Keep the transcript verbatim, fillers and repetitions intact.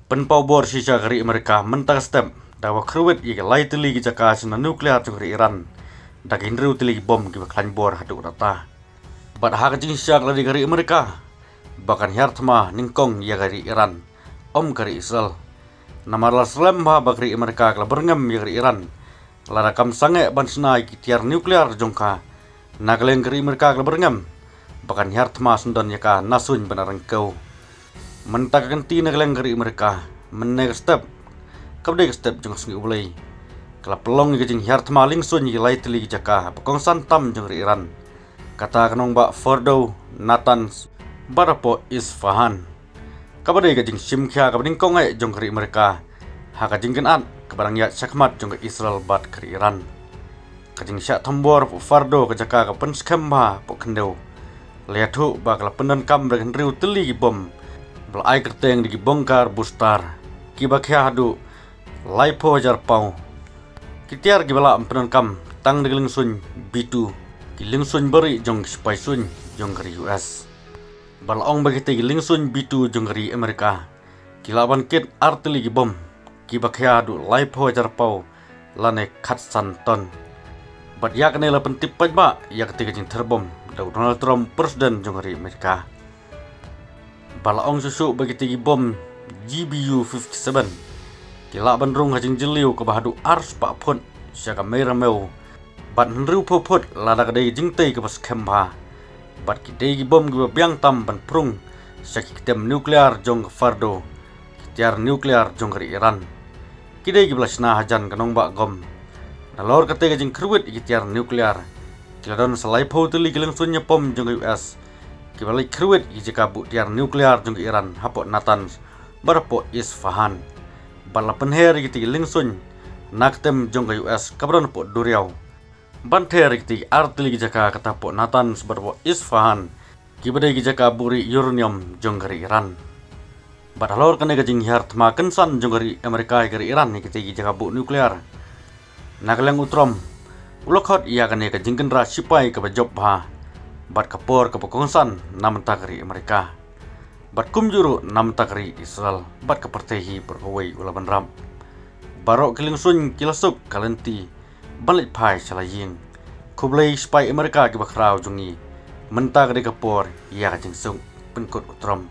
Pynpaw bor shisha ka ri Amerika mynta ka step da kaba kyrwit ïa ki lai tylli ki jaka shna nuclear jong ka ri Iran da ki hynriew tylli ki bom kiba khlaiñ bor haduh katta. Bad ha ka jingshisha ka la dei ka ri Amerika ba kan hiar thma nyngkong ïa ka ri Iran, ym ka ri Israel. Namar la slem bha ba ka ri Amerika ka la byrngem ïa ka ri Iran lada kam sangeh ban shna ïa ki tiar nuclear jong ka. Na ka liang ka ri Amerika ka la byrngem ba kan hiar thma syndon ïa ka na suiñ bad na ryngkew. Mynta ka kynti na ka liang ka ri Amerika, mynne ka step, kaba dei ka step jong ka sngi U Blei, ka la pynlong ïa ka jinghiar thma lyngsuiñ ïa ki lai tylli ki jaka ba kongsan tam jong ka ri Iran, kata ka nongbah Fordow, Natanz bad hapoh Isfahan. Kaba dei ka jingshim khia kaba nyngkong eh jong ka ri Amerika ha ka jingkynad kaba dang ïaid shakhmat jong ka Israel bad ka ri Iran. Ka jingshah thombor hapoh Fordow, ka jaka ka pynskhem bha hapoh khyndew, la ïathuh ba ka la pyndonkam da ki hynriew tylli ki bom ba la ai kyrteng da ki bunker booster, kiba khia haduh laiphew hajar paw. Ki tiar kiba la pyndonkam tang da ki lyngsuiñ B two, ki lyngsuiñ barieh jong ki sipai suiñ jong ka ri U S. Ba la ong ba kitei ki lyngsuiñ B two jong ka ri Amerika ki lah ban kit ar tylli ki bom kiba khia haduh laiphew hajar paw lane khatsan ton. Bad ïa kane la pyntip paidbah ïa katei ka jingther bom da u Donald Trump, president jong ka ri Amerika. Ba la ong shuh shuh ba kitei ki bom G B U fifty-seven ki lah ban rung ha jingjylliew kaba haduh ar spah phut sha ka mei ramew bad hynriewphew phut lada ka dei jingtei kaba skhem bha. Bad ki dei ki bom kiba biang tam ban phrung sha ki kytem nuclear jong ka Fordow, ki tiar nuclear jong ka ri Iran. Ki dei kiba la shna hajan ka nongbah Qom. Nalor katei ka jingkyrwit ïa ki tiar nuclear, ki la don sa laiphew tylli ki lyngsuiñ ñiapom jong ka U S kiba la leit kyrwit ïa ki jaka buh tiar nuclear jong ka Iran hapoh Natanz bad hapoh Isfahan. Bad la pynher ïa kitei ki lyngsuiñ na kytem jong ka U S kaba don hapoh duriaw ban ther ïa kitei ki ar tylli ki jaka, kata hapoh Natanz bad hapoh Isfahan, kiba dei ki jaka buhrieh uranium jong ka ri Iran. Bad halor kane ka jinghiar thma kynsan jong ka ri Amerika ïa ka ri Iran ïa kitei ki jaka buh nuclear, na ka liang u Trump u la khot ïa kane ka jingkynra shipai kaba jop bha bad ka por kaba kongsan na bynta ka ri Amerika, bad kumjuh ruh na bynta ka ri Israel bad ka pyrthei hi baroh kawei u la bynrap. Baroh ki lyngsuiñ ki la suk ka lynti ban leit phai sha la ïing. Khublei shipai Amerika kiba khraw jong ngi, mynta ka dei ka por ïa ka jingsuk, pynkut u Trump.